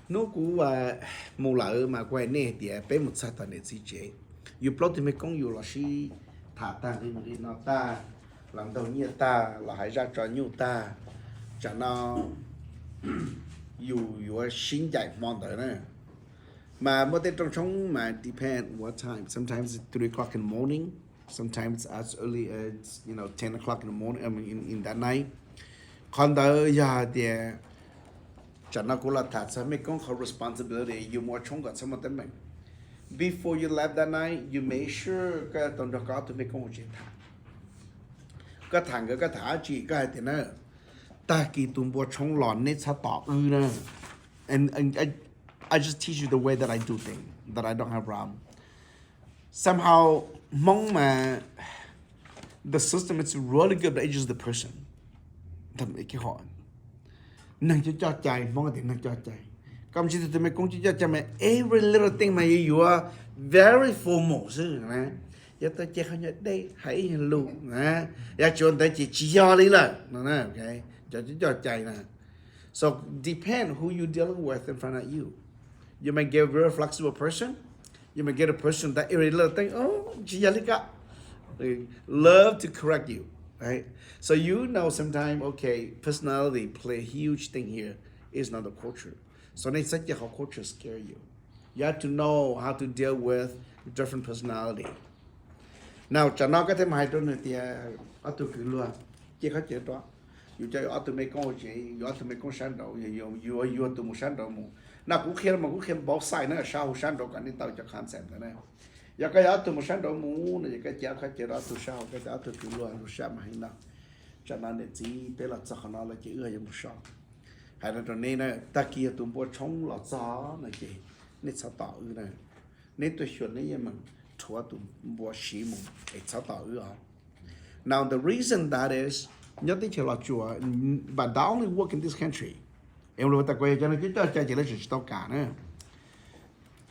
Hnub kuv mus lawm mas kuv hais nej hais tias peb mus txog tom niam txiv tsev, yus plaub tug me koob yus los sib tham tag nqi no tag, los ntaus nyiaj tag, los hais zaj tso nyuj tag, tsam no yus yuav sib ncaim hmo ntawd na. Mas muaj tej rooj tshoob mas depend what time, sometimes it's three o'clock in the morning, sometimes as early as you know ten o'clock in the morning, I mean, in, in that night. Qhov ntawd yog hais tias tsam no kuv los tham txog mej koob qhov responsibility yus mus ua tshoob kom txhob muaj teeb meem. Before you left that night, you make sure koj tau nrog koj ob tug mej koob hauv tsev tham. Koj tham nkawd koj tham dab tsi koj hais tias na, tag kis tus npua tshoob los neb txhob tom wb na. And, and I, I just teach you the way that I do things, that I don't have problem. Somehow, Hmoob mas, the system is really good, but it's just the person. Neeg coj coj cai, Hmoob tias neeg coj cai. Koj mus tsis tau tus me koob coj coj cai mas every little thing mas yuav yuav very formal xwb na. Yuav tau cia qhov nyuag dej hais ib nyuag lus na, yog tsis ua ntawd ces tsis yog li lawm no. Cov coj coj cai na. So depend who you dealing with in front of you. You may get a very flexible person. You may get a person that really love things. Oh, tsis yog li ko. Love to correct you, right? So you know sometimes, okay, personality play a huge thing here. It's not the culture. So nej txhob cia qhov culture scare you. You have to know how to deal with different personality. Now, tsam no koj thiaj mus hais rau nws tias ob tug kwv luag, cia qhov chaw rau, yus coj yus ob tug me koob hauv tsev, yus ob tug me koob sab nraud, yus yuav tus mus sab nraud mus. No kuv qhia mas kuv qhia both side na, sab hauv sab nraud kom nej tau cov concept ntawd na. Yog koj yog ob tug mus sab nraud mus no ces koj cia qhov chaw rau ob tug sab hauv, koj coj ob tug kwv luag mus sab mas heev no. Tsam no niam txiv peb los txog qhov no lawm ces wb yuav mus so. Hais no rau neb na, tag kis yog tus npua tshoob los txog no ces nej txhob tom wb na. Neb tuaj xyuas neb yeej meem rhuav tus npua siv mus es txhob tom wb os. Now the reason that is, nyob teb chaws Los Tsuas, but that only work in this country. Es lus tas kuv yog cov neeg coj coj cai ces lawv tseem tsis tau kam na.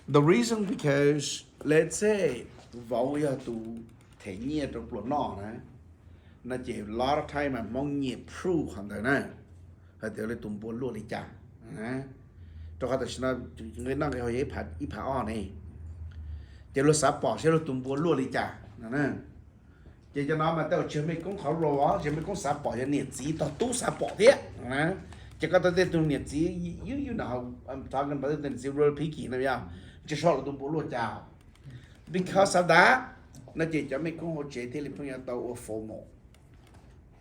The reason because let's say vauv yog tus them nyiaj rau pluas noj na, no ces lot of time mas Hmoob nyiam prove qhov ntawd na, hais tias li tus npua luaj li cas. Rau qhov tam sim no nqi noj nqi haus yog ib phav ob ne, ces luag xav pom saib luag tus npua luaj li cas no. Ces cov no mas tej zaum tsis yog mej koob qhov role, tsis yog mej koob xav pom, yog niam txiv tog tub xav pom thiab. Ces koj tau tej tug niam txiv, you, you know, I'm talking about tej niam txiv really picky no, tsis soj lawv tus npua luaj cas. Because of that, no ces cov mej koob hauv tsev thiaj li pheej yuav tau ua formal.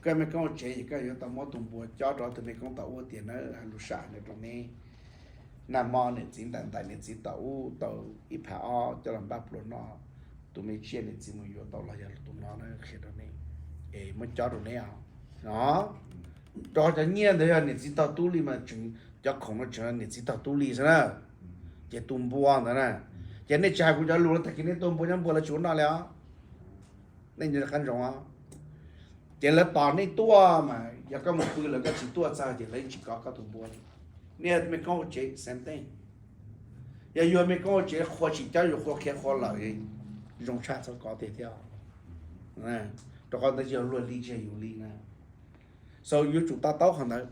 Koj mej koob hauv tsev ces koj yuav tau muab tus npua cob rau tus mej koob tau ua tias na, hais lus sam no rau neb. Nag hmo niam txiv ntais ntais niam txiv tau ub tau ib phav ob coj los npaj pluas noj, tus me tsiaj niam txiv mus yuav tau los yog tus no na, qhia rau neb, es muab cob rau neb os. Rau qhov cov nyiaj ntawd yog niam txiv tog tub li mas tseem, cov khoom no tseem niam txiv tog tub li xwb na. Ces tus npua ntawd na, ces nej tsis hais kuv cov lus no tag kis nej tua npua nyob npua lawv tsis ua noj li os. Nej nco qab ntsoov os. Ces lawv tos nej tuaj mas yog koj mus pw lawm koj tsis tuaj txog ces lawv yeej tsis kov koj tus npua li. Nej mej koob hauv tsev same thing. Yog yus mej koob hauv tsev qhua tsis cob yus qhua khiav qhua lawm, zoo tshaj txhob kov tiag thiab. Rau qhov ntawd yog luag li tsis yog yus li na. So yuav tsum to taub qhov ntawd,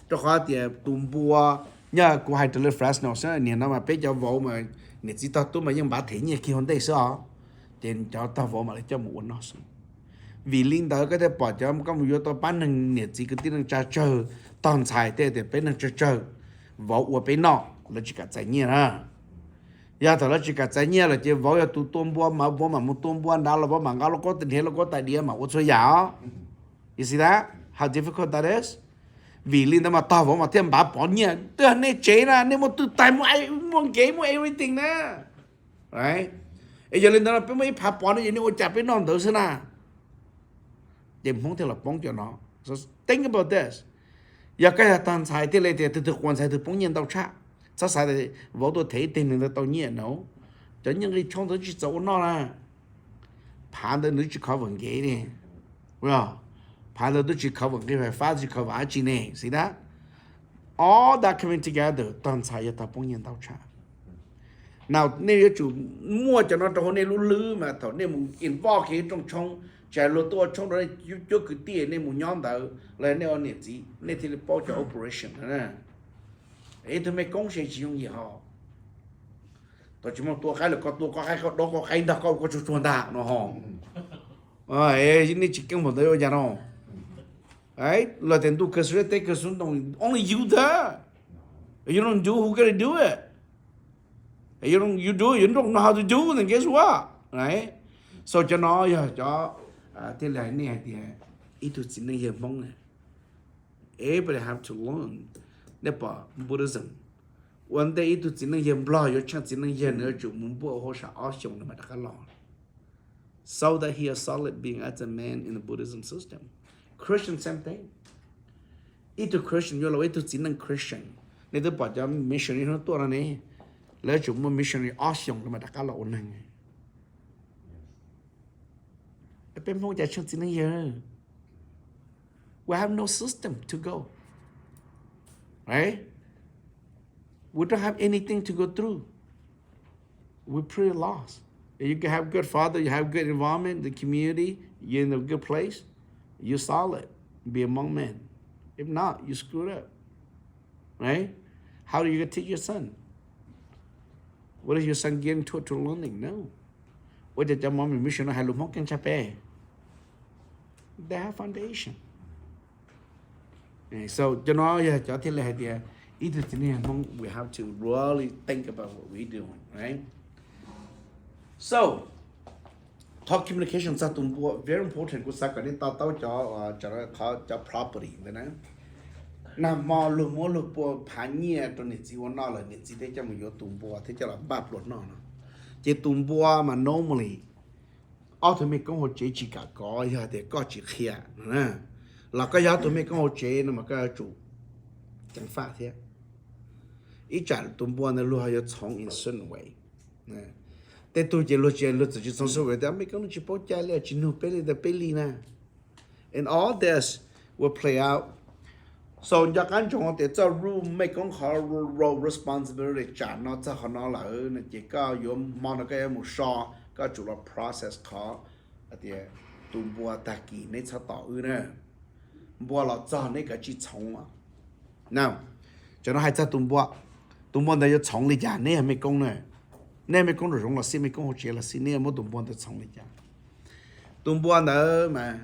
rau qhov tias tus npua, nyob kuv hais raws li Fresno xwb, niaj no mas peb cov vauv mas niam txiv tog tub mas yeej npav them nyiaj kiag hauv ntej xwb os. Ces cov tog vauv mam li coj mus ua noj xwb. Vim li ntawd koj thiaj pom cov koj mus yuav tau pab neeg niam txiv kwv tij neej tsa tsawg, tog ntxhais thiaj tias peb neeg tsawg tsawg, vauv ua peb noj, lawv tsis kam txais nyiaj na. Yog thaum lawv tsis kam txais nyiaj lawm ces vauv yog tus tua npua mas vauv mam mus tua npua nrad los vauv mam nqa lub kaub tais diav, lub kaub tais diav mam ua txhua yam os. You see that? How difficult that is? Vim li ntawd mas tog vauv mas thiaj npav pov nyiaj. Twb yog nej tsev na, nej muaj twj tais, muaj nkev, muaj everything na. Es yog li ntawd no peb muaj ib phav pov no ces nej ua cas peb noj ntawd xwb na. Ces Hmoob thiaj los poob cov no. So think about this. Yog koj yog tog ntxhais thiaj li tias tus twg quas ntxhais twg poob nyiaj ntau tshaj. Txhob xav tias vauv tuaj them ib teg nws ntawd tau nyiaj no. Cov nyiaj nqi tshoob ntawd tsis txaus ua noj na. Phav ntawd nws tsis cover nkev ne. Phav ntawd twb tsis cover nqi fais fab, tsis cover dab tsi ne, xij dab. All that coming together, tog ntxhais yog tog poob nyiaj ntau tshaj. Now nej yuav tsum muaj cov no rau hauv nej lub hlwb mas thaum nej mus involve kiag ib rooj tshoob, tsis hais luag tuaj ua tshoob rau nej cuab kwv tij, nej mus nyob ntawd los yog nej ua niam txiv, nej thiaj li paub cov operation na. Ib tug mej koob se tsis yooj yim ho. Tau tsis muaj tua qaib lawm, koj tua koj qaib, koj dob koj qaib ntag, koj ua koj tsuag tsuag ntag no ho. Nej tsis keej npaum ntawd ua cas no. Luag tias ntuj kawg xwb, teb kawg xwb, only you there. You don't do, who gonna do it? You don't, you do it, you don't know how to do, then guess what? Right? So cov no yog cov thiaj li hais nej hais tias ib tug txiv neej yawg Hmoob na, everybody have to learn. Nej pom Buddhism, ua ntej ib tug txiv neej yawg Nplog yuav tsheej txiv neej yawg, nws yuav tsum mus npuaj hauj sam ob xyoos nws mam rov qab los. So that he is solid being as a man in the Buddhism system. Christian same thing. Ib tug Christian yuav los ua ib tug txiv neej Christian, nej twb pom cov missionary hnub tuaj no ne, lawv yuav tsum muaj missionary ob xyoos lawv mam rov qab los ua neeg. Peb Hmoob cas tsheej txiv neej yawg, we have no system to go. Right? We don't have anything to go through. We're pretty lost. If you can have good father, you have good environment, the community, you're in a good place, you're solid. Be among men. If not, you screwed up. Right? How are you gonna teach your son? What is your son getting taught to learning? No. Ua cas cov mom mission no hais lus Hmoob keej tshaj peb? They have foundation. So cov no yog cov thiaj li hais tias ib tug txiv neej Hmoob, we have to really think about what we doing, right? So, thov communication txog tus npua very important. Kuv xav kom nej to taub cov, cov property ntawd na. Nag hmo luag muab luag pua phav nyiaj rau niam txiv ua noj lawm, niam txiv thiaj coj mus yuav tus npua thiab coj los npaj pluas noj no. Ces tus npua mas normally ob tug mej koob hauv tsev tsis kam kov, yog tias koj tsis qhia no na, los koj yog ob tug mej koob hauv tsev no mas koj yuav tsum ceev faj thiab. Ib tsam tus npua ntawd luag yuav txhoov in certain way. Tej tug ces luag tsis, luag txawm tsis txhoov certain way tias mej koob no tsis paub cai li, tsis nug peb li ntawd peb li na. And all this will play out. So nco qab ntsoov tias txoj role, mej koob qhov role responsibility tsam no txog qhov no lawm no ces koj yuav hmo no koj yuav mus so, koj tsum los process qhov tias tus npua tag kis neb txhob tom wb na. Npua los txog neb kav tsij txhoov. Now, tam no hais txog tus npua, tus npua ntawd yuav txhoov li cas? Neb yog mej koob na, neb mej koob nraum zoov los xij, mej koob hauv tsev los xij, neb yuav muab tus npua ntawd txhoov li cas? Tus npua ntawd mas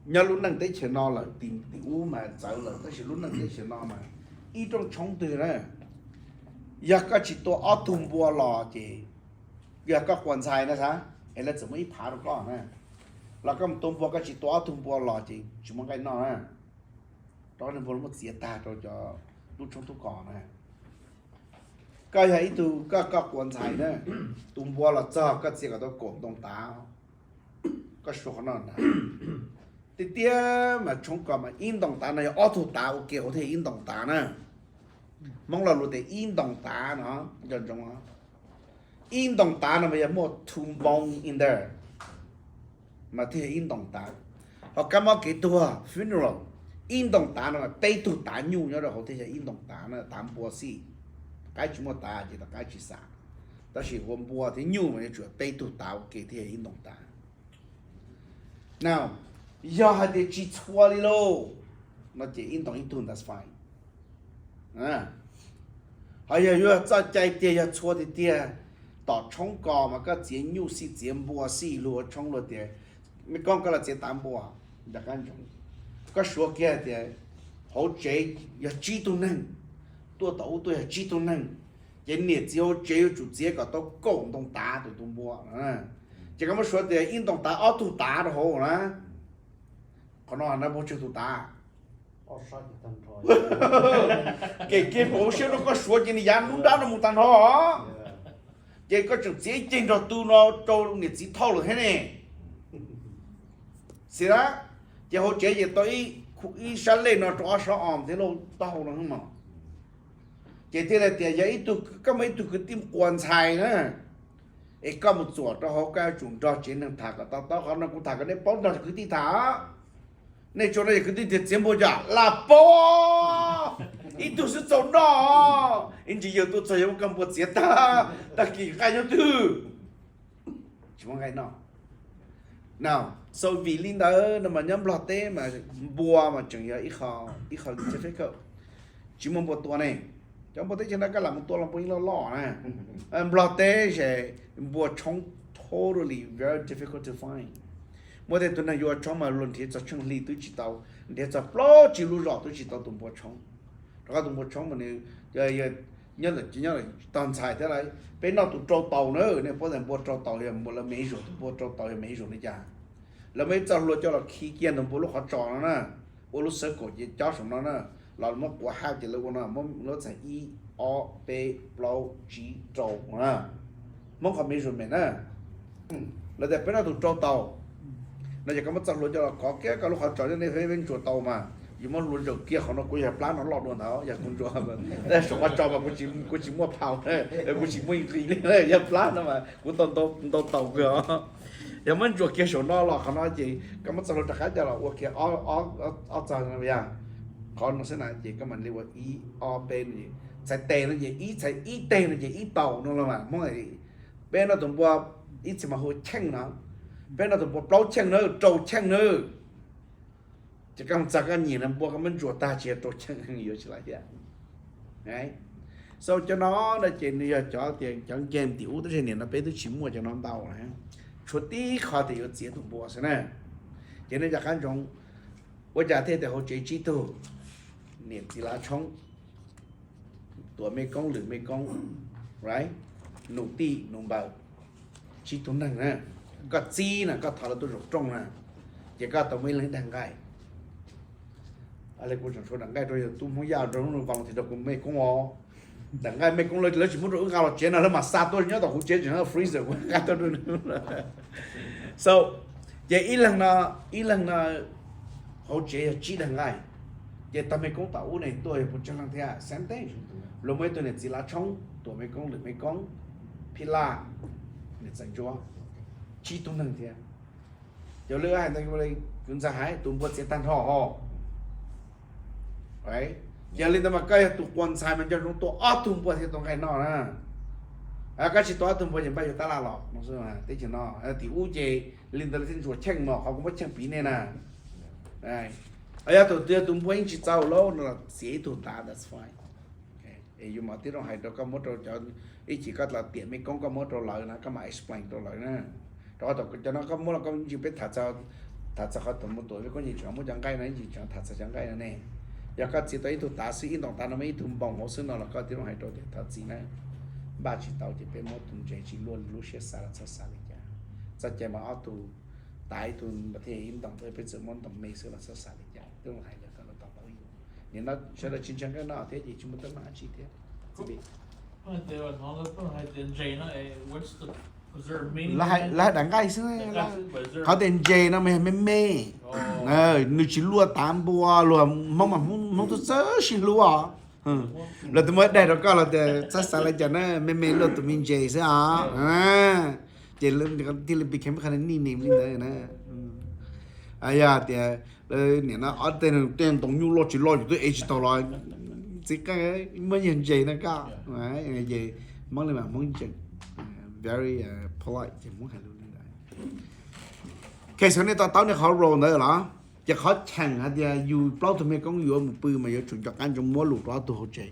nyob lub neej teb chaws no lawm, tim ub mas txawv lawm, tab sis lub neej teb chaws no mas ib rooj tshoob twg na, yog koj tsis tua ob tug npua los ces yog koj quas ntxhais na, xav es lawv txawm muab ib phav rau koj na, los koj mus tua npua koj tsis tua ob tug npua los ces tsis muaj nqaij noj na. Rau npua muab txiav tag rau cov tub tshoob tub kos na. Koj yog ib tug, koj, koj quas ntxhais na, tus npua los txog koj txiav kom tau kaum ntoo tav, koj suav qhov no ntag. Tiag tiag mas tshoob kos mas ib ntoo tav no yog ob tug tav ua ke hauv thiaj ib ntoo tav na. Hmoob Lauj lus tias ib ntoo tav no, nco ntsoov, ib ntoo tav no mas yog muaj two bone in there mas thiaj yog ib ntoo tav. Ho kab mob kev tuag, funeral, ib ntoo tav no mas peb tug tav nyuj nyob rau hauv thiaj yog ib ntoo tav na, tav npua xij. Qaib tsis muaj tav ces tom qaib tsis xam, tab sis ua npua thiab nyuj mas yuav tsum peb tug tav ua ke thiaj yog ib ntoo tav. Now, yog hais tias tsis txhua li lauj, no ces ib ntoo ib tug, that's fine. Ho yog yuav txoj cai tiag yog txhua tiag tiag, tom tshoob kos mas koj txiav nyuj xij txiav npua xij, luag ua tshoob luag tias, mej koob koj los txiav tav npua, nco qab ntsoov, koj suav kiag tias hauv tsev yog tsib tug neeg, tuaj tom ub tuaj yog tsib tug neeg, ces niam txiv hauv tsev yuav tsum txiav kom tau kaum ntoo tav tus tus npua. Ces koj muab suav tias ib ntoo tav ob tug tav rau hauv na. Qhov no na muaj tsawg tus tav? Kev kev hauv siab rau koj suav ces nws yav nruab nrab no mus tag nrho. Ces koj tseem txiav ib ceg nrog tu no rau niam txiv thauj lawm thiab ne. Xis na, ces hauv tsev ces tau ib sab lej no rau ob sab os thiab lauj, taub hau no mog. Ces thiaj li tias yog ib tug, koj muaj ib tug kwv tij quas ntxhais na, es koj mus txuam rau hauv koj yuav tsum nrog tsev neeg tham kom to taub. Qhov no kuv tham kom nej paub nrog kwv tij tham. Nej tsuas no yog kwv tij tias txiav npua cas lam paub, ib tug xwb txaus noj. Ib ntsis yawg tuaj txog yawg muab koj npua txiav tag, tag kis nqaij nyob twg? Tsis muaj nqaij noj. Now, so vim li ntawd no mas nyob Nplog teb mas npua mas tseem yog ib qho, ib qho li tsis muaj npua tua ne. Cov npua teb chaws no koj lam mus tua los npua yeej loj loj na. Nplog teb ces npua tshoob totally very difficult to find. Muaj tej tug neeg yuav ua tshoob mas luag nrhiav txog tsheej hli twb tsis tau, nrhiav txog plaub tsib lub zos twb tsis tau tus npua tshoob. Rau qhov tus npua tshoob mas nws nyob tog ntxhais thiab lawm. Peb noj tus rau taus na, nej paub tias npua rau taus yog lawv me ib zaug, tus npua rau taus yog me ib zaug li cas. Lawv muaj ib txoj hlua coj los khi kiag ntawm npua lub qhov tsos no na, ua lub xab kaum ces cob saum no na, los muab quav hab ces lawv ua no, muab lub txhais ib, ob, peb, plaub, tsib, rau no na. Hmoob qhov measurement na. Lawv tias peb noj tus rau taus no ces koj muab txoj hlua coj los kov kiag koj lub qhov tsos, nej peb ntsuas tau mas, yus muab hlua ntsaum kiag qhov no, kuv yog plab no loj dua ntawd, yog kuv ntsuas, saum qhov tsos mas kuv tsis muaj phau, kuv tsis muaj nqis li, yog plab no mas kuv tau ntau taus kawg os. Yog muab ntsuas kiag saum no los qhov no ces koj muab txoj hlua rov qab coj los ua kiag ob txog yog qhov no xwb na, ces koj mam li ua ib ob peb no, txhais tes no ces ib, txhais ib teg no ces ib taus no los mas Hmoob. Peb noj tus npua ib txhais mas hu cheej no, peb noj tus npua plaub cheej na, rau cheej na. Ces koj mus txog koj nyiam no npua koj muab ntsuas tag tsis yog rau cheej yuav tsis lawm thiab. So cov no no ces nws yog cov tias cov game tim ub, tab sis nim no peb twb tsis muaj cov no ntau lawm, tshuav tib qho tias yuav txiav tus npua xwb na. Ces nej nco qab ntsoov, ua cas thiaj tias hauv tsev tsib tug, niam txiv lav tshoob, tuam mej koob lwm mej koob, right, nus tij nus npaws, tsib tug neeg na, koj txib na, koj thov lawv tuaj zaum rooj na, ces koj tau muaj ib leeg ib daig nqaij. Kuv tseem tshuav daim nqaij rau yawg tub Hmoob Yaj rau hnub no volunteer rau kuv mej koob os. Daim nqaij mej koob lawv tsis muab rau wb nqa los tsev no, lawv mam xa tuaj nyob tom kuv tsev tseem freezer kuv nqa tuaj rau. So ces ib leeg no, ib leeg no hauv tsev yog tsib daig nqaij, ces tag mej koob tom ub ne tuaj yog puas tsawg leej thiab? Same thing. Luag muaj ib tug niam txiv lav tshoob, tuam mej koob lwm mej koob, phij laj, niam txawm ntsuab, tsib tug neeg thiab. Ces lawv hais ntawd, kuv ntxawg hais tus npua txiav tag nrho ho. Yog li ntawd mas koj yog tus quas ntxhais mas nco ntsoov tua ob tug npua thiaj tau nqaij noj na. Koj tsis tua ob tug npua ces npaj yuav tab laj los no xwb. Teb chaws no, tim ub ces li ntawd lawv thiaj ntsuas cheej mas qhov kuv muab cheej piv nej na. Yog tus twg tus npua yeej tsis txaus lawm no los txiav ib tug tav, that's fine. Es yus mam tib zoo hais rau koj, muab rau cov, ib chim koj los tiam mej koob koj muab rau lawv na, koj mam explain rau lawv na. Rau qhov cov no koj muab los koj ntsis peb tham txog qhov tuam mej koob, ces tseem muab cov nqaij no, ib chim tseem tham txog cov nqaij no ne. Yog koj txiav tau ib tug tav xwb, ib ntoos tav no muaj ib tug npoo hauv xwb no los koj tib zoo hais rau tias thov txim na, npaj tsis tau ces peb muab tus ntses tsis luaj lub siab xav los txhob xav li cas. Txoj cai mas ob tug tav ib tug thiaj ib ntoos, peb txawm muab ntoos me xwb los txhob xav li cas, tib zoo hais rau kom lawv to taub yus. Nim no sawv daws tsis ntseeg koj no thiab ces tsis muaj teeb meem dab tsi thiab. Lawv hais daim nqaij xwb, qhov tias ntses no mas yog me me, nws tsis luaj tav npua, luag Hmoob mas Hmoob tub txawj sib hlub os. Lawv tus muab daig rau koj los tias txhob xav li cas na, me me luaj tus me ntses xwb os. Ces thiaj li became qhov nickname li ntawd na. Yog tias nim no ob tej tej ntoos nyuj loj tsis loj yus twb ev tsis tau los txiv qeej muab yog ntses no koj. Ces Hmoob li mas Hmoob ntseeg, very polite ces Hmoob hais lus li ntawd. Case nej to taub nej qhov role ntawd los, ces qhov cheem hais tias yus plaub tug mej koob yuav mus pw mas yuav tsum nco qab ntsoov muab lus rau ob tug hauv tsev.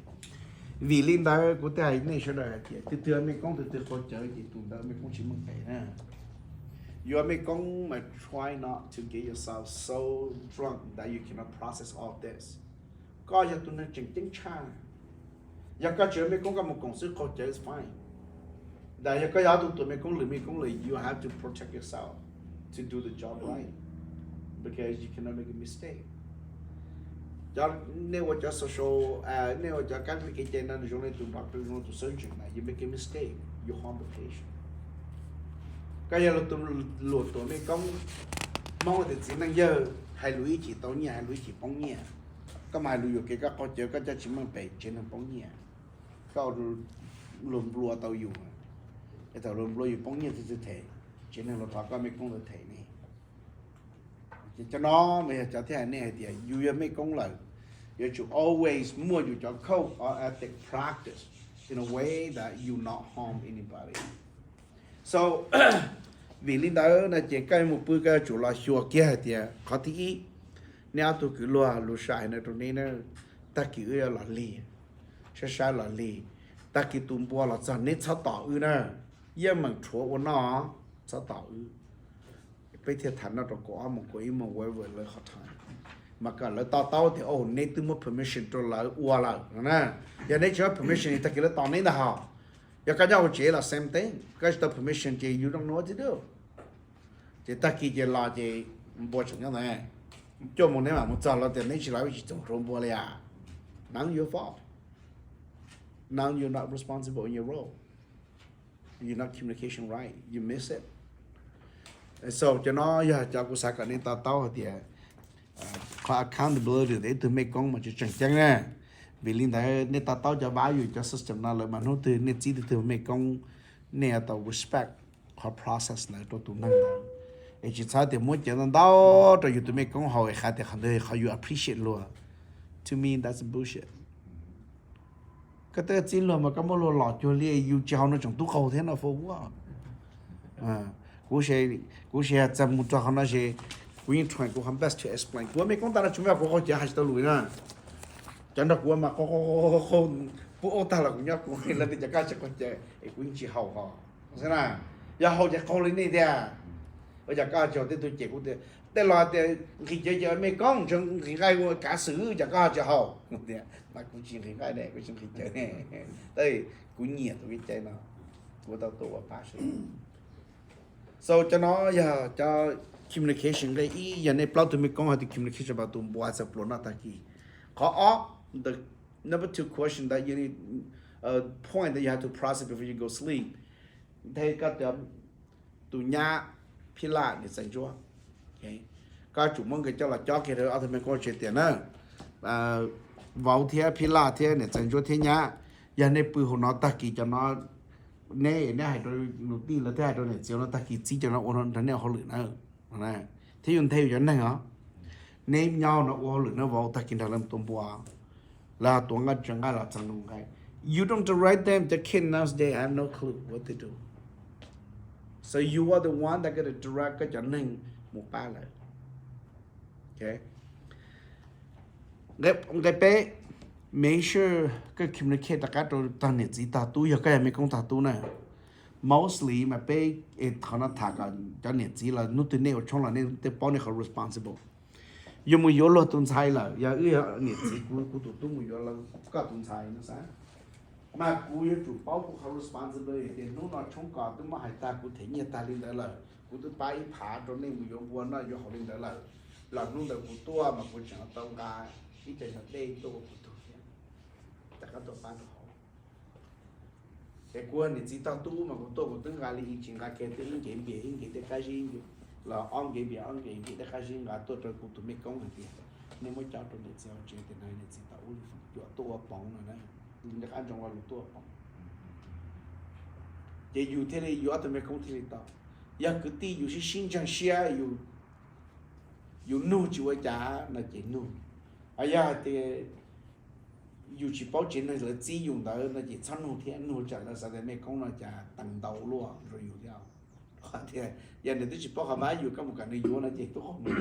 Vim li ntawd kuv thiaj hais nej sawv daws hais tias tus twg mej koob tus twg qaug cawv ces tus ntawd mej koob tsis meej pem na. Yus mej koob mas try not to get yourself so drunk that you cannot process all this. Koj yog tus neeg tseem ceeb tshaj, yog koj tsis yog mej koob koj mus koom xwb qaug cawv is fine. Ntawm yog koj yog ob tug tuam mej koob lwm mej koob lawm, you have to protect yourself to do the job right, because you cannot make a mistake. Cov, nej ua cov social, nej ua cov kab li kev cai no nws zoo li tus doctor, zoo li tus surgeon na, you make a mistake, you harm the patient. Koj yog luag tus, luag tuam mej koob, Hmoob tias txiv neej yawg, hais lus ib chim tau nyiaj, hais lus ib chim poob nyiaj. Koj mas hais lus yuam kev, koj qaug cawv, koj coj tsis meej pem, tsev neeg poob nyiaj. Koj luag nplua tau yus, es thaum luag nplua yus poob nyiaj twg them? Tsev neeg luag thov koj mej koob ntawd them ne. Ces cov no mas yog cov thiaj hais nej hais tias yus yog mej koob lawm, yuav tsum always muaj yus cov code or ethic practice in a way that you not harm anybody. So vim li ntawd no ces koj mus pw koj yuav tsum los xyuas kiag hais tias qhov thib ib, nej ob tug kwv luag lus sam hais no rau neb na, tag kis wb yuav los lig, saib saib los lig. Tag kis tus npua los txog neb txhob tom wb na, yeej meem rhuav ua noj, txhob tom wb. Peb thiaj tham noj rau kaum ob moos kaum ib moos whatever lawv qhov time, mas kom lawv to taub tias o neb twb muab permission rau lawv ua lawm no na. Yog neb tsis muab permission tag kis lawv tom neb ntag hos. Yog koj nyob hauv tsev los same thing, koj tsis tau permission ces you don't know what to do. Ces tag kis ces los ces npua tseem nyob ntawd, cuaj moos neb mam mus txog los tias neb tsis los tsis txhob rhuav npua li as. None your fault. Now you're not responsible in your role. You're not communication right. You miss it. So cov no yog cov kuv xav kom nej to taub hais tias qhov accountability ntawm ib tug mej koob mas tseem ceeb na. Vim li ntawd nej to taub cov value cov system no lawm mas hnub twg nej txib tus twg mej koob, nej yuav tau respect qhov process ntawd rau tus neeg ntawd. Es tsis txhob tias muab cov ntau ntau rau yus tus mej koob haus es hais tias qhov ntawd qhov yus appreciate luag. To me that's bullshit. Koj twb txib luag mas koj muab luag lom cuag li yus tsis haus no tseem tub qaug thiab no fo ua. Kuv, kuv tsis yog txog mus rau qhov no es kuv yeej trying kuv qhov best to explain. Kuv mej koob tag no tsis muaj kuv qaug cawv hais tsis tau lus na. Cov nrog kuv mas qaug qaug qaug qaug pub ub tag los kuv nyob kuv, lawv tias cov koj tsis qaug cawv es kuv yeej tsis haus hos. Xwb na, yog haus ces qaug li nej tiag. Ua cas koj tsis haus? Tej tug cem kuv tias, tej los tias nqhis cawv ces mej koob, nqhis nqaij ua kav xwm, cas koj tsis haus? Tias mas kuv tsis nqhis nqaij ne, kuv tsis nqhis cawv ne, tab sis kuv nyiam tus kev cai no, kuv tau tuaj ua pab seb. So cov no yog cov communication nqe ib, yog nej plaub tug mej koob hais tias communication about tus npua txawm pluas noj tag kis. Qhov ob, the number two question that you need, uh, point that you have to process before you go sleep. Nthe koj tias tus nyab Phij Laj niam txiv ntsuab, koj tsum muab nkawd coj los cob kiag rau ob tug mej koob tsev tias na, vauv thiab Phij Laj thiab niam txiv ntsuab thiab nyab, yog nej pw hauv no tag kis cov no, neb, neb hais rau nus tij lawv thiab hais rau niam txiv no tag kis txib cov no ua nrog nej ua hauj lwm na. Thiab yus nthe yus cov neeg os, neb nyob no ua hauj lwm na vauv, tag kis nrog lawv mus tua npua, lawv tuav nqaij tsaws nqaij los txog nws nqaij. You don't direct them, the kid knows they have no clue what they do. So you are the one that gotta direct koj cov neeg mus pab lawv. Nqe peb, make sure koj communicate rov qab rau tog niam txiv tog tub yog koj yog mej koob tog tub na. Mostly mas peb, qhov no tham kom cov niam txiv los hnub twg nej ua tshoob los nej twb paub nej qhov responsible. Yus mus yuav luag tus ntxhais lawm, yog wb yog niam txiv, kuv, kuv tus tub mus yuav koj tus ntxhais no xav, mas kuv yuav tsum paub kuv qhov responsibility tias hnub no tshoob kos twb muab hais tag, kuv them nyiaj tag li ntawd lawm, kuv twb pab ib phav rau nej mus yuav npua noj yuav haus li ntawd lawm, los hnub ntawd kuv tuaj mas kuv tseem tau nqa ib co nyuag dej tuaj ua kuv tug thiab, rov qab tuaj pab rau hauv. Es kuv niam txiv tog tub mas kuv tuaj kuv twb nqa li ib, tsis nqa kiag twb ib nkev npias ib nkev tej qab zib, los ob nkev npias ob nkev npias tej qab zib nqa tuaj rau kuv tus mej koob hais tias nej muab cob rau niam txiv hauv tsev tias no niam txiv tau ub li cuam tuaj ua poov no na, rov qab ntsoov ua lus tuaj ua poov. Ces yus thiaj li, yus ob tug mej koob thiaj li tau. Yog kwv tij yus sib sib ntseeg siab, yus nug tsis ua cas no ces nug. Yog hais tias yus tsis paub tsev neeg lawv txib yus ntawd no ces txhob nug thiab, nug tsam lawv xav tias mej koob no cas teev ntau luaj rau yus thiab. Qhov tias yog nws twb tsis paub qhov value koj mus kom nws yuav no ces tub qaug mus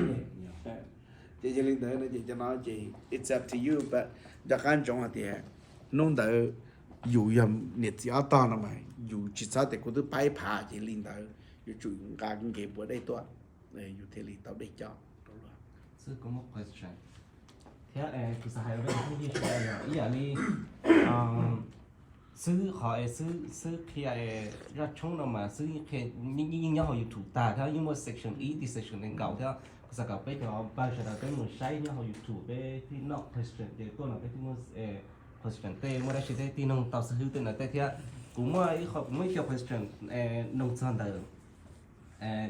thiab. Ces yog li ntawd no ces cov no ces it's up to you, but nco qab ntsoov hais tias hnub ntawd yus yog niam txiv ob tog no mas yus tsis txhob tias kuv twb pab ib phav ces li ntawd, yuav tsum nqa nkev npua dej tuaj, yus thiaj li tau dej cob rau luag. Xwb kuv muaj question thiab, kuv xav hais rau peb ib yam li xwb qhov es xwb, xwb qhia zaj tshoob no mas xwb qhia, yeej nyob hauv YouTube tag thiab yeej muaj section ib, section nees nkaum thiab. Kuv xav kom peb cov npawg sawv daws peb mus saib nyob hauv YouTube, peb thiaj noj question ces tuaj no peb thiaj muaj question tej, muaj dab tsi tej thiaj noog tau xib hwb tej no tej thiab. Kuv muaj ib qho, kuv muaj ib co question noog txog ntawm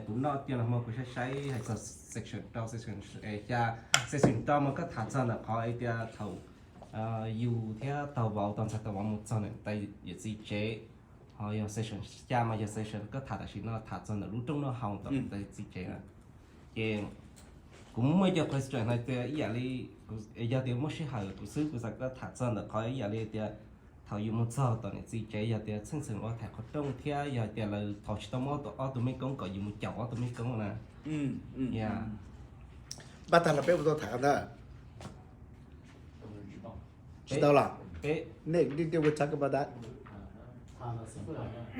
tus noj tiaj no mas kuv saib saib hais txog section rau, section xya, section rau mas koj tham txog ntawm qhov tias thaum yus thiab tau vauv, tau ntxhais tau vauv mus txog ntawm tais yawm txiv tsev, ho yog section xya mas yog section koj tham tam sim no tham txog ntawm lub rooj noj haus ntawm tais txiv tsev na. Ces kuv muaj ib co question hais tias ib yam li, yog tias muaj sij hawm kuv xwb kuv xav koj tham txog ntawm qhov ib yam li tias thaum yus mus txog tom niam txiv tsev yog tias txheej txheem ua tham qhov rooj thiab yog tias lawv thaum tsis tau muab ob tug mej koob kom yus mus caum ob tug mej koob na. Npaj tag los peb ua tau tham ntawd. Tsis tau los?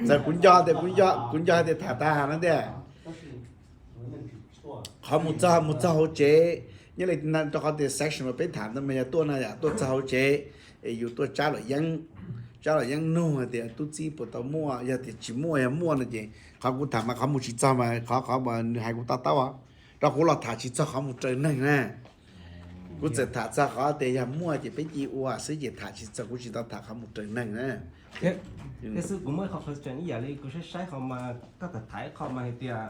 Ntxawm kuv nco tias kuv nco, kuv nco hais tias tham tag no tiag. Qhov mus txog, mus txog hauv tsev, nyob li rau qhov tias section uas peb tham ntawd mas yog tuaj no yom, tuaj txog hauv tsev es yus tuaj tsab luam yeeb, tsab luam yeeb nug hais tias tub txib puas tau muaj, yog tias tsis muaj, yog muaj no ces qhov kuv tham mas qhov mus tsis txog mas qhov, qhov nws hais kuv to taub, rau qhov kuv los tham tsis txog qhov mus raws neeg na. Kuv txawm tham txog qhov tias yog muaj ces peb cia ua xwb ces tham tsis txog, kuv tsis tau tham qhov mus raws neeg na. Thiab xwb kuv muaj ib qho question ib yam li kuv saib saib qhov mas koj tham tham ib qho mas hais tias,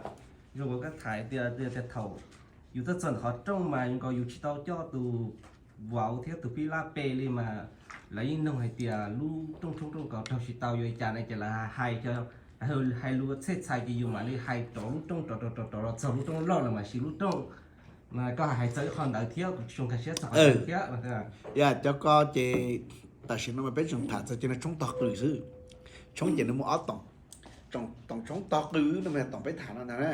zoo uas koj tham tias, tias thaum yus tuaj txog ntawm qhov rooj mas zoo nkaus yus tsis tau coj tus vauv thiab tus pib lab pe li mas lawv yeej nug hais tias lub rooj tshoob rooj kos raug tsis tau yuav li cas na, ces lawv hais, hais lus txhej txhais ces yus mam li hais rov lub rooj rov rov rov rov los txog lub rooj loj lawm mam siv lub rooj. Koj hais txog ib qho ntawd thiab kuv tsis zoo nkag siab txog qhov ntawd thiab. Yog cov ko ces tam sim no mas peb tseem tham txog cov no tshoob tog qws xwb. Tshoob ces nws muaj ob toom, toom tshoob tog qws no mas toom peb tham no ntag na,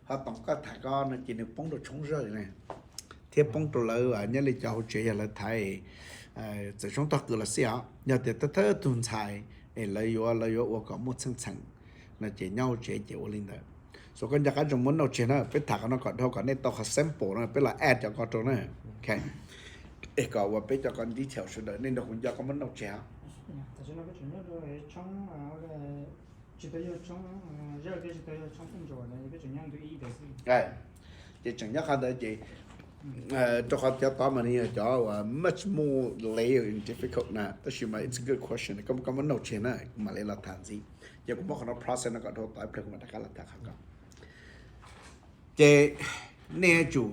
ho toom koj tham ko no ces nws poob rau tshoob zawj na, thiab poob rau lawv nyob li cov hauv tsev yog lawv thaiv, txawm tshoob tog qws los xij os, yog tias thawj thawj tug ntxhais es lawv yuav, lawv yuav ua kom muaj txheej txheem no ces nyob hauv tsev ces ua li ntawd. So koj nco qab tsoom muab note tseg na, peb tham qhov no kom dhau kom nej tau qhov sample no peb los add cov ko rau na. Es kom ua peb cov ko detail sawv daws nej nrog kuv nco koj muab note tseg os. Ces tseem nyob qhov ntawd ces rau qhov cov tod mas nws yog cov uas much more layer and difficult na, tab sis mas it's a good question, koj muab note tseg na kuv mam li los tham ntxiv. Ces kuv muab qhov no process no kom dhau tod ib pliag kuv mam rov qab los tham qhov ko. Ces nej yuav tsum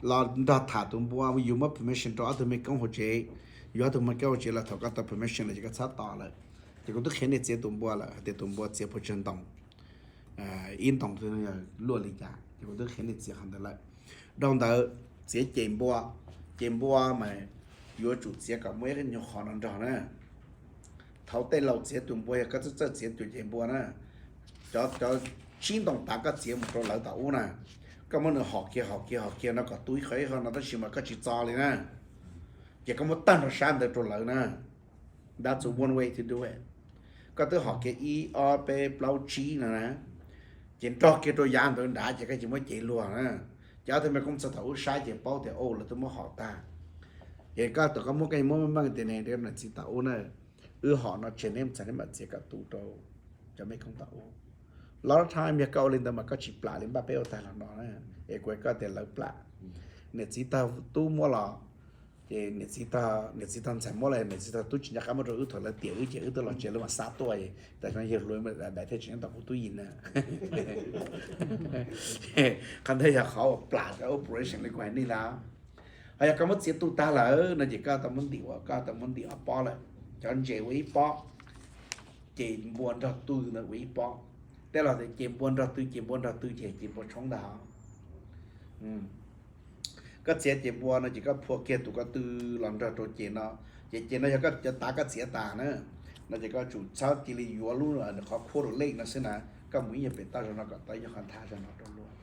los nrog tham tus npua, yus muab permission rau ob tug me koob hauv tsev, yus ob tug me koob hauv tsev los thaum koj tau permission lawm ces koj txhob tos lawm. Ces kuv twb qhia nej txiav tus npua lawm hais tias tus npua txiav puas tsawg ntoo, ib ntoo twg yog luaj li cas, ces kuv twb qhia nej txiav qhov ntawd lawm. Dhau ntawd txiav ces npua, ces npua mas yuav tsum txiav kom muaj ib nyuag qhov no nrog na. Thaum tej laus txiav tus npua yog koj txawj txawj txiav tus ces npua na, cov, cov tsib ntoo tav koj txiav mus rau lawv tom ub na, koj muab nws hom kiag hom kiag hom kiag no kom tu ib qho ib qho no tab sis mas koj tsis txo li na, ces koj muab tawg nrog sab ntawd rau lawv na. That's one way to do it. Koj twb hom kiag ib ob peb plaub tsib no na, ces nrog kiag rau yav ntawd nrad ces koj cia muab cev luag na. Ces ob tug me koob txog tom ub saib ces paub tias lawv twb muab hom tag. Ces koj tom koj muab, koj muab meej tias ne, niam txiv tom ub na, wb hom no tseg neb mus txog neb mam txiav kom tu rau cov me koob tom ub. Lot of time yog koj ua li ntawd mas koj tsis plam li npaj peb ua tag los no na, es kuv hais koj tias lawv plam. Niam txiv tog tub muab los, ces niam txiv tog, niam txiv tog ntxhais muab los, niam txiv tog tub tsis nco qab muab rau wb thaum lawv tiam wb ces wb twb los tsev lawv mam xa tuaj, tam no yawg hluas daim thiaj tseem nyob tom kuv tub yim na. Qhov ntawd yog qhov uas plam cov operation li kuv hais nej lawm. Ho yog koj muab txiav tu tag lawm no ces koj tau muab ntim ua, koj tau muab ntim ob pob lawm, cov ntses ua ib pob, ces npua nrog tw ntawd ua ib pob. Tej laus tias ces npua nrog tw, ces npua nrog tw ces ces npua tshoob ntag. Koj txiav ces npua no ces koj phua kiag tus ko tw los nrog rau ces no, ces ces no yog koj cov tav koj txiav tas na, no ces koj tsum txhob cia li yuav lub qhov quarter length no xwb na, koj mus ib nyuag pem toj zog no kom tau ib nyuag qhov nthav zog no rau luag.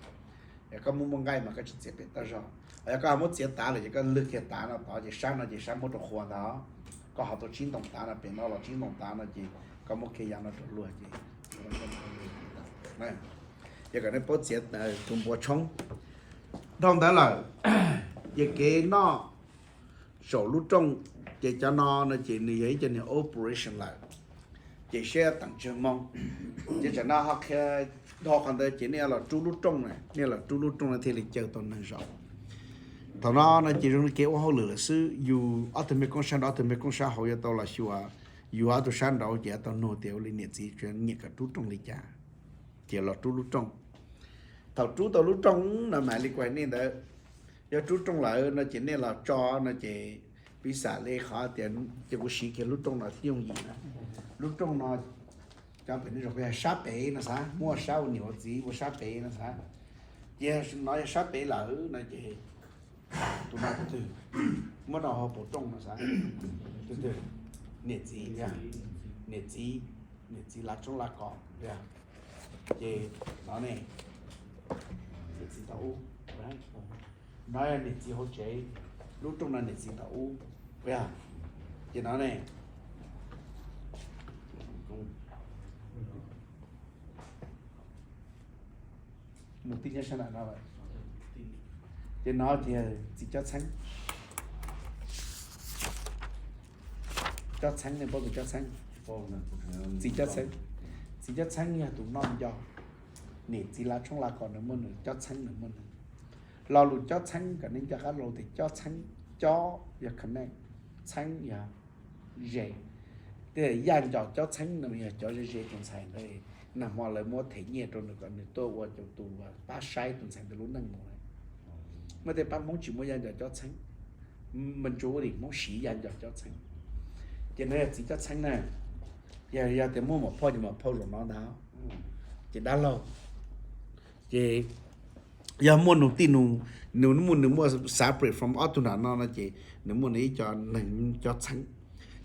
Koj muaj muaj nqaij mas koj tsis txiav pem toj zog, yog koj ho muab txiav tav lawm ces koj lwg kiag tav no tod ces sab no ces sab muab rau qhua ntag. Koj ho tau tsib ntoo tav no pem no los tsib ntoo tav no ces koj muab kiag yav no rau luag ces yog kom nej paub txiav tus npua tshoob. Dhau ntawd lawm, ces kev noj saum lub rooj, ces cov no no ces nws yog ib co niag operation lawm, ces siab teem tsawg moo. Ces tsam no ho qhia dhau qhov ntawd ces nej los rub lub rooj na, nej los rub lub rooj no thiaj li caw tau neeg zaum. Thaum no no ces zoo li kev ua hauj lwm lawm xwb, yus ob tug me koob sab nraud ob tug me koob sab hauv yuav tau los xyuas, yus ob tug sab nraud ces yuav tau nug tias ua li niam txiv nyiam kom rub rooj li cas, ces los rub lub rooj. Thaum rub tau lub rooj no mas li kuv hais nej ntawd, yog rub rooj lawm no ces nej los tso no ces piv xam li qhov tias ces kuv siv kiag lub rooj no thiaj yooj yim na. Lub rooj no cov pem no zoo yog sab pem no xav, muaj sab ua niam ua txiv ua sab pem no xav. Ces no yog sab pem lawm no ces tus no tus twg, muab rau hauv paus rooj no xav, tus twg, niam txiv, niam txiv, niam txiv lav tshoob lav kos, ces no ne, niam txiv tom ub, no yog niam txiv hauv tsev, lub rooj no niam txiv tom ub, yog, Ces no ne, mus tij nyob sab nram no, ces no ces txiv cob txheeb. Cob txheeb, nej paub tus cob txheeb? Txiv cob txheeb, txiv cob txheeb yog tus noj nco. Niam txiv lav tshoob lav kos nws muaj nws, cob txheeb nws muaj nws. Lo lus cob txheeb kom nej nco qab lo tias cob txheeb, cob yog connect, txheeb yog ze. Tej yaj nco cob txheeb no yog cov ze ze tus ntxhais ntawd, nag hmo lawv muab them nyiaj rau nws kom nws tuaj ua tus pab saib tus ntxhais ntawd lub neej mus lawm. Muaj tej pab Hmoob tsis muaj yaj nco cob txheeb, mas ntsuav ua li Hmoob siv yaj nco cob txheeb. Ces no yog txiv cob txheeb na. Yog, yog tias muaj muam phauj ces muam phauj zaum no ntag. Ces dab laug, ces yog muaj nus tij nus, nws muaj, nws muaj separate from ob tug nram no no ces nws muaj nws ib co neeg cob txheeb.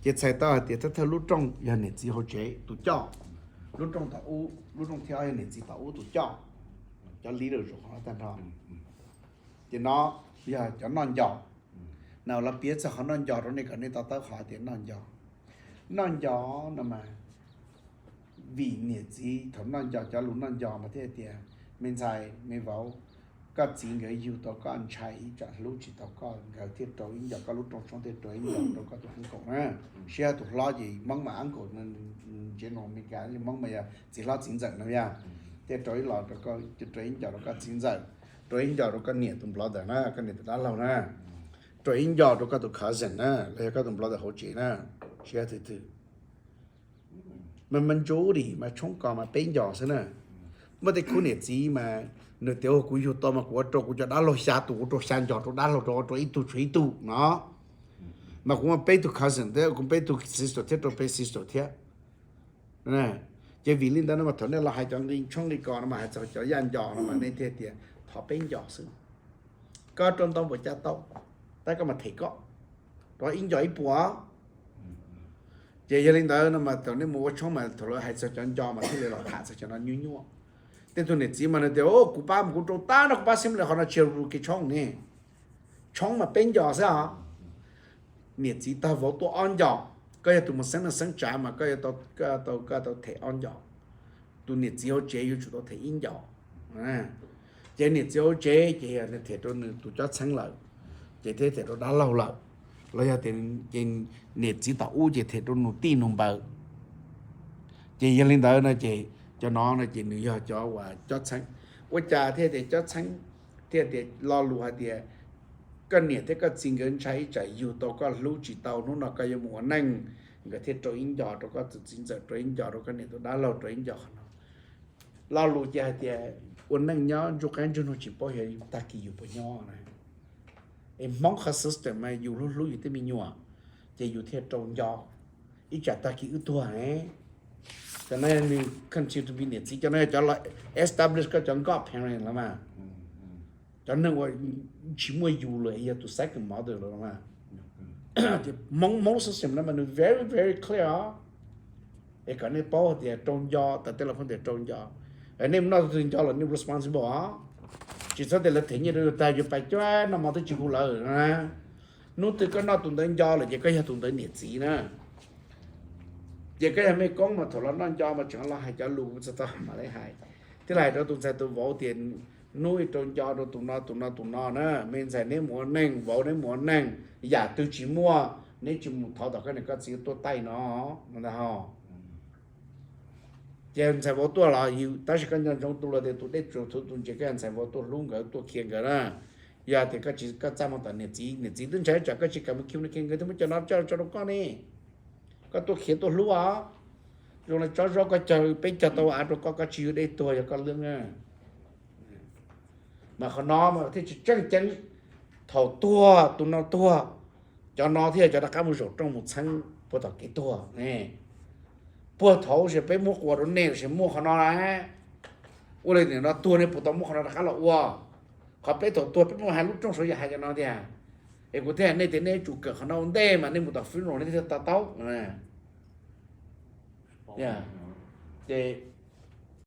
Ces txhais tau hais tias thawj thawj lub rooj yog niam txiv hauv tsev tus coj, lub rooj tom ub, lub rooj thib ob yog niam txiv tom ub tus coj, cov leader zaum qhov no tag nrho. Ces no yog cov noj nco. Na los piav txog qhov noj nco rau nej kom nej to taub qhov tias noj nco. Noj nco no mas vim niam txiv thaum noj nco, cov lus noj nco mas thiaj tias, me ntxhais me vauv, koj txiv nkawd yug tau koj ntshai ib tsam hlub tsis tau koj, nkawd thiaj rau ib nco, koj lub rooj tshoob thiaj rau ib nco rau koj tus uncle na. Siab tus hlob ces Hmoob mas uncle, ntsia no Meskas Hmoob mas yog txiv hlob txiv ntxawm no yog, thiaj rau ib los rau koj, rau ib nco rau koj txiv ntxawm, rau ib nco rau koj niam tus brother na, koj niam tus dab laug na, rau ib nco rau koj tus cousin na, los yog koj tus brother hauv tsev na, siab twg twg. Mas mas ntsuav dim mas tshoob kos mas peb nco xwb na. Muaj tej khub niam txiv mas nws tias, kuv yug tau mas kuv ua rau kuv cov dab laug xya tus, kuv rau xya nco rau dab laug, rau rau ib tug tshuav ib tug no. Mas kuv muaj peb tug cousin thiab, kuv peb tug sister thiab, rau peb sister thiab. Ces vim li ntawd no mas thaum nej los hais cov nqi tshoob nqi kos no mas hais txog cov yaj nco no mas nej thiaj tias thov peb nco xwb. Koj rau ntau npaum cas tau, tab koj mas them koj rau ib nco ib puas. Ces yog li ntawd no mas thaum nej mus ua tshoob mas thaum lawv hais txog cov nco mas thiaj li los tham txog cov no nyuaj nyuaj. Tej tug niam txiv mas nws tias, kuv pab mus kuv rau tab no kuv pab xib le qhov no tsis yog kev tshoob ne. Tshoob mas peb nco xwb os. Niam txiv tag vauv tuaj ob nco, koj yog tus mus xeeb neej xeeb tsav mas koj yuav tau, koj tau them ob nco. Tus niam txiv hauv tsev yuav tsum tau them ib nco. Ces niam txiv hauv tsev ces yog them rau nws tus cob txheeb lawm, ces thiaj them rau dab laug lawm, los yog tias ces niam txiv tom ub ces them rau nus tij nus npawg. Ces yog li ntawd no ces cov no no ces nws yog cov uas cob txheeb. Ua cas thiaj tias cob txheeb? Thiaj tias lo lus hais tias koj niam thiab koj txiv nkawd ntshai ib tsam yug tau koj hlub tsis tau, hnub no koj yuav mus ua neej, nkawd thiaj rau ib nco rau koj tus txiv ntxawm, rau ib nco rau koj niam tus dab laug, rau ib nco qhov no. Lo lus ces hais tias ua neej nyob ntsuj qab ntsuj nug tsis paub xyov tag kis yus puas nyob na. Es Hmoob qhov system mas yus hlub hlub yus tej me nyuam, ces yus thiaj rau nco ib tsam tag kis wb tuag ne. Cov no nws continue to be niam txiv, cov no yog cov los establish koj cov godparent los mas. Cov neeg uas tsis muaj yus lawm yog tus second mother lawm los mas. Ces Hmoob, Hmoob lub system no mas nws very very clear os. Es kom nej paub tias rau nco, tas tej laus pheej tias rau nco. Nej mus noj tug twg nco los nej responsible os. Tsis txhob tias lawv them nyiaj rau yus tag yus pais cuab noj mov twb tsis hu lawv na. Hnub twg koj noj tus ntawd nco lawm ces koj yog tus ntawd niam txiv na. Ces koj yog mej koob mas thaum los noj nco mas tseem los hais cov lus txog tau mam li hais. Thiaj li hais rau tus ntxhais tus vauv tias hnub ib rau nco rau tus no tus no tus no na, me ntxhais neb mus ua neej, vauv neb mus ua neej, yam twg tsis muaj neb tsis mus thov tom koj niam koj txiv tuaj taij no, no ntag ho. Ces ntxhais vauv tuaj los yus, tab sis koj nco ntsoov tus lus tias tus dej tsuas thuv tus ntses, koj yog ntxhais vauv tuaj hlub nkawd tuaj khiav nkawd na. Yog tias koj tsis, koj txaj muag tom niam txiv, niam txiv twb ntshai tsam koj tsis kam mus khiav, khiav nkawd thiaj muab cov no coj, coj rau koj ne. Koj tuaj khiav tuaj hlub os. Zoo li tsob zaub koj cog peb cog tau av rau koj, koj tsis yug dej tuag yog koj lwb na. Mas qhov no mas thiaj tsis tseem ceeb. Thaum tuag tus no tuag, cov no thiaj cov rov qab mus zaum rooj mus txheeb puag tom kev tuag ne. Puag thaum ub peb muab quas rau nej los sis muaj qhov no na. Ua li nim no tuag nej puas tau muab qhov no rov qab los ua? Qhov peb thaum tuag peb muab hais lub rooj saud yog hais cov no tiag. Es kuv thiaj hais nej tias nej yuav tsum kawm qhov no ua ntej mas nej mus tom funeral nej thiaj to taub. Ces